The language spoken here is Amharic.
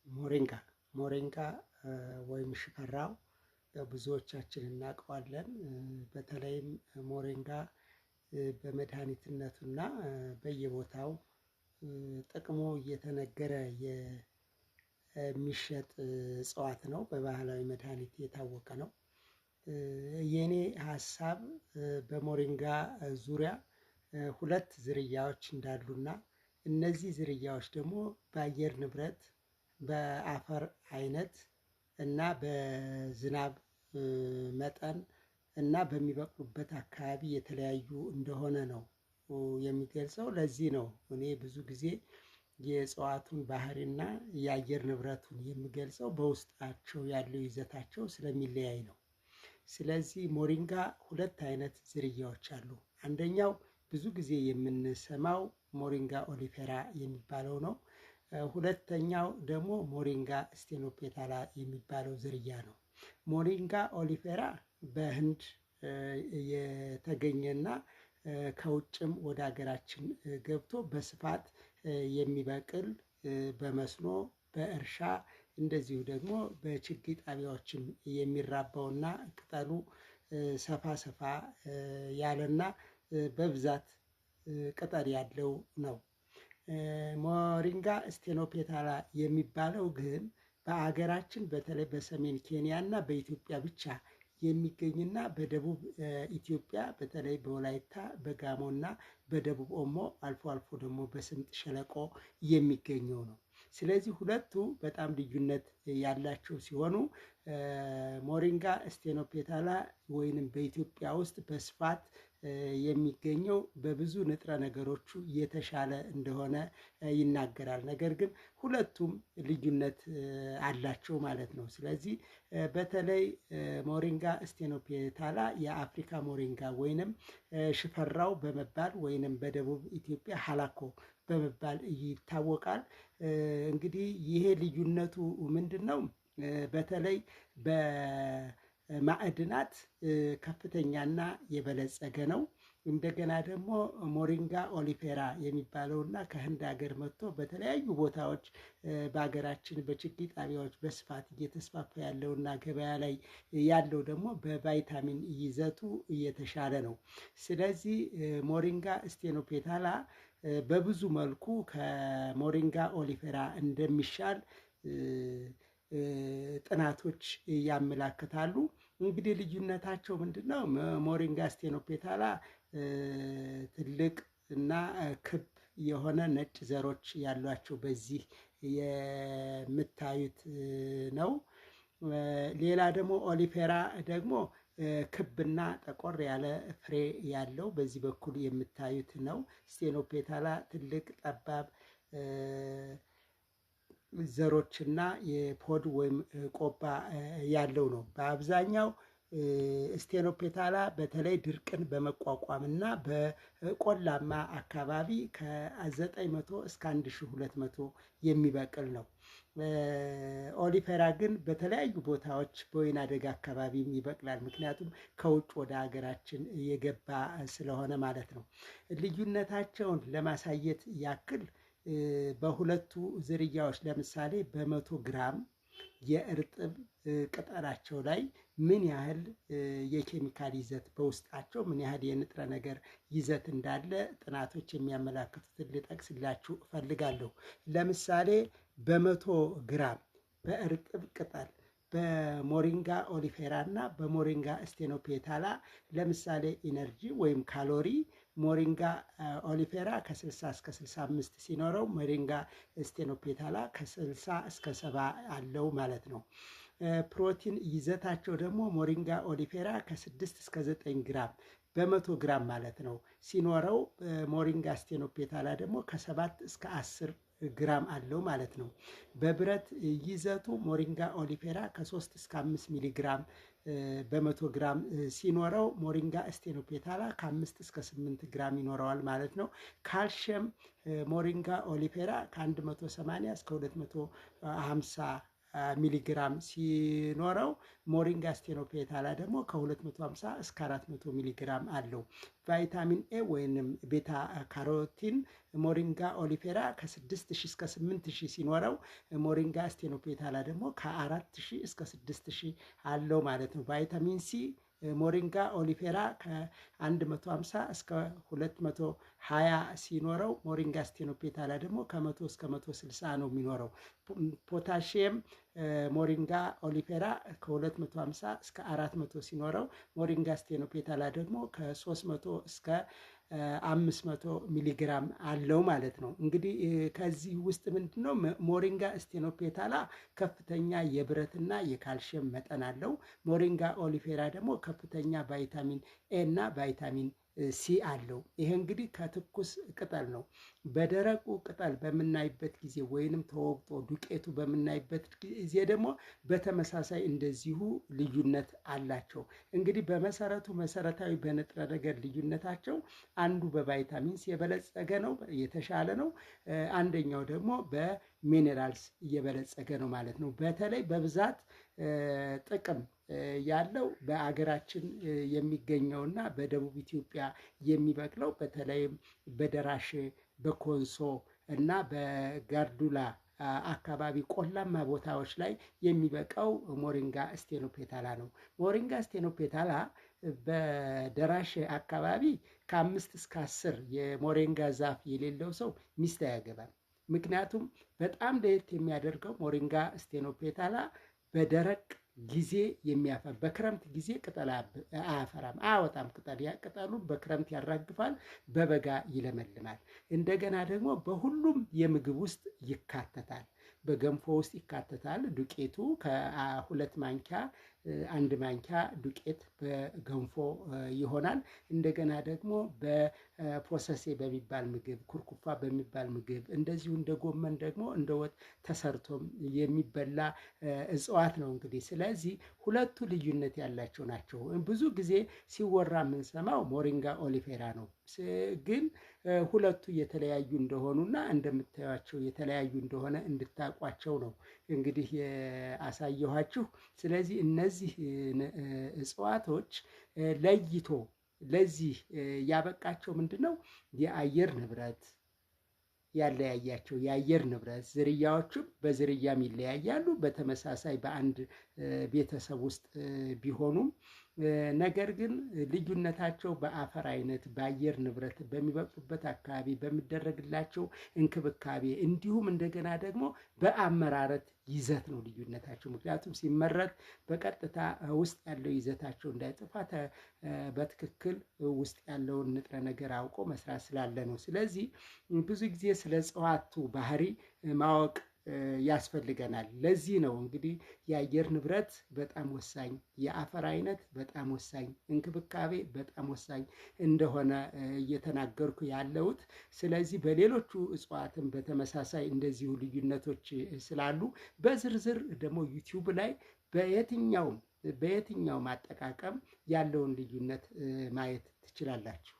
ሞሪንጋ ሞሪንጋ ወይም ሽፈራው ብዙዎቻችን እናውቀዋለን። በተለይም ሞሪንጋ በመድኃኒትነቱና በየቦታው ጥቅሙ እየተነገረ የሚሸጥ እጽዋት ነው። በባህላዊ መድኃኒት የታወቀ ነው። የኔ ሀሳብ በሞሪንጋ ዙሪያ ሁለት ዝርያዎች እንዳሉና እነዚህ ዝርያዎች ደግሞ በአየር ንብረት፣ በአፈር አይነት እና በዝናብ መጠን እና በሚበቅሉበት አካባቢ የተለያዩ እንደሆነ ነው የሚገልጸው። ለዚህ ነው እኔ ብዙ ጊዜ የእጽዋቱን ባህሪና የአየር ንብረቱን የሚገልጸው፣ በውስጣቸው ያለው ይዘታቸው ስለሚለያይ ነው። ስለዚህ ሞሪንጋ ሁለት አይነት ዝርያዎች አሉ። አንደኛው ብዙ ጊዜ የምንሰማው ሞሪንጋ ኦሊፌራ የሚባለው ነው። ሁለተኛው ደግሞ ሞሪንጋ ስቴኖፔታላ የሚባለው ዝርያ ነው። ሞሪንጋ ኦሊፌራ በህንድ የተገኘና ከውጭም ወደ ሀገራችን ገብቶ በስፋት የሚበቅል፣ በመስኖ፣ በእርሻ፣ እንደዚሁ ደግሞ በችግኝ ጣቢያዎችም የሚራባውና ቅጠሉ ሰፋ ሰፋ ያለና በብዛት ቅጠል ያለው ነው። ሞሪንጋ ስቴኖፔታላ የሚባለው ግን በአገራችን በተለይ በሰሜን ኬንያ እና በኢትዮጵያ ብቻ የሚገኝና በደቡብ ኢትዮጵያ በተለይ በወላይታ፣ በጋሞ እና በደቡብ ኦሞ፣ አልፎ አልፎ ደግሞ በስምጥ ሸለቆ የሚገኘው ነው። ስለዚህ ሁለቱ በጣም ልዩነት ያላቸው ሲሆኑ፣ ሞሪንጋ ስቴኖፔታላ ወይንም በኢትዮጵያ ውስጥ በስፋት የሚገኘው በብዙ ንጥረ ነገሮቹ የተሻለ እንደሆነ ይናገራል። ነገር ግን ሁለቱም ልዩነት አላቸው ማለት ነው። ስለዚህ በተለይ ሞሪንጋ ስቴኖፔታላ የአፍሪካ ሞሪንጋ ወይንም ሽፈራው በመባል ወይንም በደቡብ ኢትዮጵያ ሀላኮ በመባል ይታወቃል። እንግዲህ ይሄ ልዩነቱ ምንድን ነው? በተለይ በማዕድናት ከፍተኛና የበለጸገ ነው። እንደገና ደግሞ ሞሪንጋ ኦሊፌራ የሚባለውና ከህንድ ሀገር መጥቶ በተለያዩ ቦታዎች በሀገራችን በችግኝ ጣቢያዎች በስፋት እየተስፋፋ ያለውና ገበያ ላይ ያለው ደግሞ በቫይታሚን ይዘቱ እየተሻለ ነው። ስለዚህ ሞሪንጋ ስቴኖፔታላ በብዙ መልኩ ከሞሪንጋ ኦሊፌራ እንደሚሻል ጥናቶች ያመላክታሉ። እንግዲህ ልዩነታቸው ምንድን ነው? ሞሪንጋ ስቴኖፔታላ ትልቅ እና ክብ የሆነ ነጭ ዘሮች ያሏቸው በዚህ የምታዩት ነው። ሌላ ደግሞ ኦሊፌራ ደግሞ ክብና ጠቆር ያለ ፍሬ ያለው በዚህ በኩል የምታዩት ነው። ስቴኖፔታላ ትልቅ ጠባብ ዘሮችና የፖድ ወይም ቆባ ያለው ነው። በአብዛኛው ስቴኖፔታላ በተለይ ድርቅን በመቋቋም እና በቆላማ አካባቢ ከ900 እስከ 1200 የሚበቅል ነው። ኦሊፌራ ግን በተለያዩ ቦታዎች በወይና ደጋ አካባቢም ይበቅላል። ምክንያቱም ከውጭ ወደ ሀገራችን የገባ ስለሆነ ማለት ነው። ልዩነታቸውን ለማሳየት ያክል በሁለቱ ዝርያዎች ለምሳሌ በ100 ግራም የእርጥብ ቅጠላቸው ላይ ምን ያህል የኬሚካል ይዘት፣ በውስጣቸው ምን ያህል የንጥረ ነገር ይዘት እንዳለ ጥናቶች የሚያመላክቱትን ልጠቅስላችሁ እፈልጋለሁ። ለምሳሌ በ100 ግራም በእርጥብ ቅጠል በሞሪንጋ ኦሊፌራ እና በሞሪንጋ ስቴኖፔታላ ለምሳሌ ኢነርጂ ወይም ካሎሪ ሞሪንጋ ኦሊፌራ ከ60 እስከ 65 ሲኖረው፣ ሞሪንጋ ስቴኖፔታላ ከ60 እስከ 70 አለው ማለት ነው። ፕሮቲን ይዘታቸው ደግሞ ሞሪንጋ ኦሊፌራ ከ6 እስከ 9 ግራም በ100 ግራም ማለት ነው ሲኖረው፣ ሞሪንጋ ስቴኖፔታላ ደግሞ ከ7 እስከ 10 ግራም አለው ማለት ነው። በብረት ይዘቱ ሞሪንጋ ኦሊፌራ ከ3 እስከ 5 ሚሊ ግራም በ100 ግራም ሲኖረው፣ ሞሪንጋ ስቴኖፔታላ ከ5 እስከ 8 ግራም ይኖረዋል ማለት ነው። ካልሽየም ሞሪንጋ ኦሊፌራ ከ180 እስከ 250 ሚሊግራም ሲኖረው Moringa stenopetala ደግሞ ከ250 እስከ 400 ሚሊግራም አለው። ቫይታሚን ኤ ወይንም beta carotene Moringa oleifera ከ6000 እስከ 8000 ሲኖረው Moringa stenopetala ደግሞ ከ4000 እስከ 6000 አለው ማለት ነው። ቫይታሚን ሲ Moringa oleifera ከ150 እስከ 220 ሲኖረው Moringa stenopetala ደግሞ ከ100 እስከ 160 ነው የሚኖረው። ፖታሽየም Moringa oleifera ከ250 እስከ 400 ሲኖረው Moringa stenopetala ደግሞ ከ300 እስከ 500 ሚሊግራም አለው ማለት ነው። እንግዲህ ከዚህ ውስጥ ምንድን ነው Moringa stenopetala ከፍተኛ የብረትና የካልሽየም መጠን አለው። Moringa oleifera ደግሞ ከፍተኛ ቫይታሚን ኤ እና ቫይታሚን ሲ አለው። ይሄ እንግዲህ ከትኩስ ቅጠል ነው። በደረቁ ቅጠል በምናይበት ጊዜ ወይንም ተወቅጦ ዱቄቱ በምናይበት ጊዜ ደግሞ በተመሳሳይ እንደዚሁ ልዩነት አላቸው። እንግዲህ በመሰረቱ መሰረታዊ በንጥረ ነገር ልዩነታቸው አንዱ በቫይታሚን ሲ የበለጸገ ነው፣ የተሻለ ነው። አንደኛው ደግሞ በ minerals እየበለጸገ ነው ማለት ነው። በተለይ በብዛት ጥቅም ያለው በአገራችን የሚገኘውና በደቡብ ኢትዮጵያ የሚበቅለው በተለይም በደራሼ፣ በኮንሶ እና በጋርዱላ አካባቢ ቆላማ ቦታዎች ላይ የሚበቀው Moringa stenopetala ነው። Moringa stenopetala በደራሼ አካባቢ ከ5 እስከ 10 የሞሪንጋ ዛፍ የሌለው ሰው ሚስት አያገባም። ምክንያቱም በጣም ለየት የሚያደርገው Moringa stenopetala በደረቅ ጊዜ የሚያፈራ፣ በክረምት ጊዜ ቅጠል አያፈራም፣ አያወጣም። ቅጠል ቅጠሉ በክረምት ያራግፋል፣ በበጋ ይለመልማል። እንደገና ደግሞ በሁሉም የምግብ ውስጥ ይካተታል። በገንፎ ውስጥ ይካተታል። ዱቄቱ ከ2 ማንኪያ 1 ማንኪያ ዱቄት በገንፎ ይሆናል። እንደገና ደግሞ በፖሰሴ በሚባል ምግብ፣ ኩርኩፋ በሚባል ምግብ፣ እንደዚሁ እንደ ጎመን ደግሞ እንደ ወጥ ተሰርቶም የሚበላ እጽዋት ነው። እንግዲህ ስለዚህ ሁለቱ ልዩነት ያላቸው ናቸው። ብዙ ጊዜ ሲወራ የምንሰማው Moringa oleifera ነው። ግን ሁለቱ የተለያዩ እንደሆኑና እንደምታዩቸው የተለያዩ እንደሆነ እንድታውቋቸው ነው እንግዲህ ያሳየኋችሁ። ስለዚህ እነዚህ እጽዋቶች ለይቶ ለዚህ ያበቃቸው ምንድን ነው? የአየር ንብረት ያለያያቸው፣ የአየር ንብረት ዝርያዎቹም በዝርያም ይለያያሉ። በተመሳሳይ በአንድ ቤተሰብ ውስጥ ቢሆኑም ነገር ግን ልዩነታቸው በአፈር አይነት፣ በአየር ንብረት፣ በሚበቅሉበት አካባቢ በሚደረግላቸው እንክብካቤ እንዲሁም እንደገና ደግሞ በአመራረት ይዘት ነው ልዩነታቸው። ምክንያቱም ሲመረት በቀጥታ ውስጥ ያለው ይዘታቸው እንዳይጠፋ በትክክል ውስጥ ያለውን ንጥረ ነገር አውቆ መስራት ስላለ ነው። ስለዚህ ብዙ ጊዜ ስለ እጽዋቱ ባህሪ ማወቅ ያስፈልገናል። ለዚህ ነው እንግዲህ የአየር ንብረት በጣም ወሳኝ፣ የአፈር አይነት በጣም ወሳኝ፣ እንክብካቤ በጣም ወሳኝ እንደሆነ እየተናገርኩ ያለሁት። ስለዚህ በሌሎቹ እጽዋትም በተመሳሳይ እንደዚሁ ልዩነቶች ስላሉ በዝርዝር ደግሞ ዩቲዩብ ላይ በየትኛውም በየትኛውም አጠቃቀም ያለውን ልዩነት ማየት ትችላላችሁ።